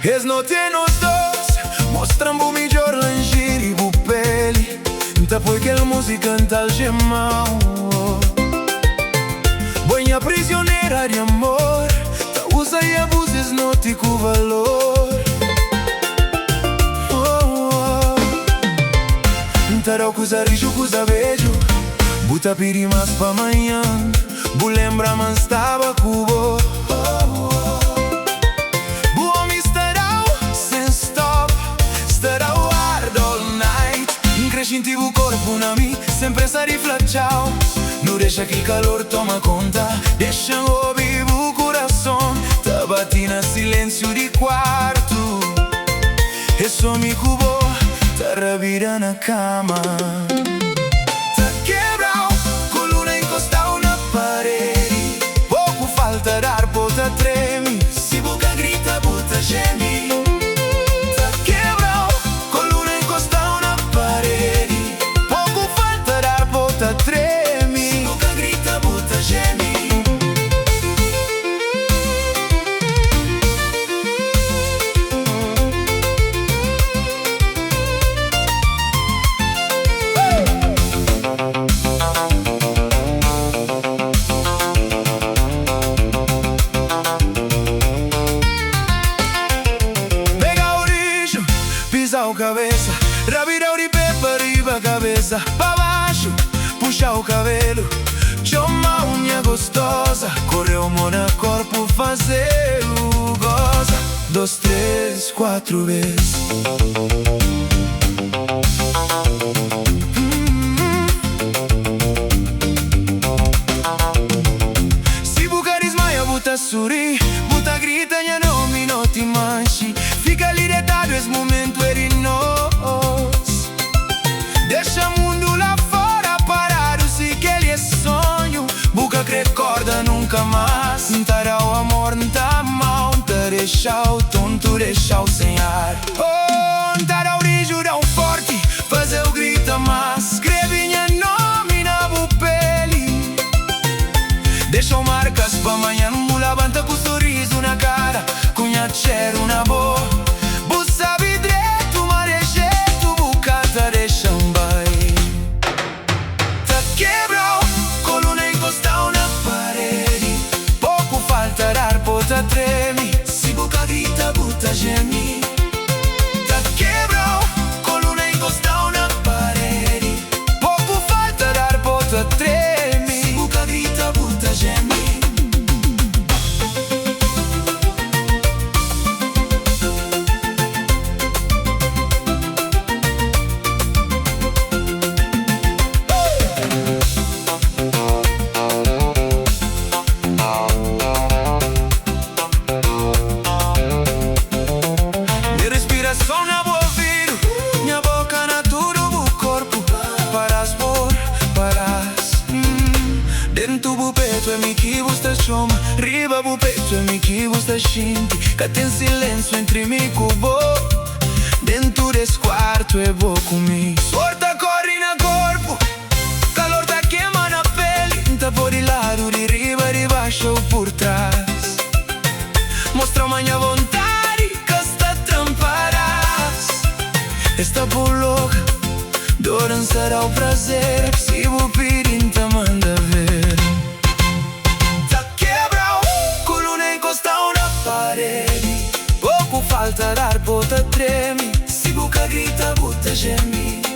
Es noti é nos dos. Mostra-m bu midjór lingerie, bu peli. N ta poi kel múzika, N ta aljema-u. Bo é nha prizionera di amor. Ta uza i abuza es noti ku valor. Oh, oh. N ta da-u kuza rixu, kuza bedju. Bu ta pidi más pa manhan. Bu lenbra ma N staba ku bo. Oh, oh. Bu omi sta da-u sen stop. Sta da-u hard all night. N kre xinti bu korpu na mi, sen presa di fla txau. Nu dexa ki kalor toma konta. Dexa-m obi bu kurason ta bati na silénsiu di kuartu. É so mi ku bo ta rabida na kama. Ta kebra-u koluna, inkosta-u na paredi. Poku falta dar po ta treme. Si bu ka grita, bu ta jeme. Ta kebra-u koluna, inkosta-u na paredi. Poku falta dar po ta treme. Si bu ka grita, bu ta jeme. Pega-u rixu, pisa-u kabesa. Rabida-u di pé pa riba, kabesa pa baxu. Puxa-u kabelu, txoma-u nha gostoza. Kore-u mo na korpu, faze-u goza. Dos, tres, kuatru bes. Si bu ka dismaia, bu ta suri. Bu ta grita nha nomi noti manxi. Fika li detadu, es mumentu é di nos. Dexa mundu la fora paradu. Si kel-li é sonhu, bu ka kre korda nunka más. N ta da-u amor, N ta ama-u, N ta dexa-u tontu, dexa-u sen ar. Oh, N ta da-u riju, da-u forti, faze-u grita más. Skrebe nha nomi na bu peli. Dexa-u markas pa manhan bu labanta ku sorizu na kara, ku nha txeru na bo. Bu sabe dretu ma de jetu bu ka ta dexa-m bai. Ta kebra-u koluna, inkosta-u na paredi. Poku falta dar po ta treme. Si bu ka grita, bu ta jeme. Ta kebra-u koluna, inkosta-u na paredi. Poku falta dar po ta treme. Si bu ka grita, bu ta jeme. Nha respirason na bu ovidu, nha boka na tudu bu korpu. Paras por paras. Dentu bu petu é mi ki bu sta txoma. Riba bu petu é mi ki bu sta xinti. Ka ten silénsiu entri mi ku bo. Dentu des kuartu é bo ku mi. Suor ta kóre na korpu, kalor ta kema na peli. N ta pô di ladu, di riba, di baxu ô pur tras. Mostra ma nha vontadi ka sta tranparas. Es ta pô loka, dor N sa da-u prazer. Si bu pidi N ta manda ver. Ta kebra-u koluna, inkosta-u na paredi. Poku falta dar po ta treme. Si bu ka grita, bu ta jeme.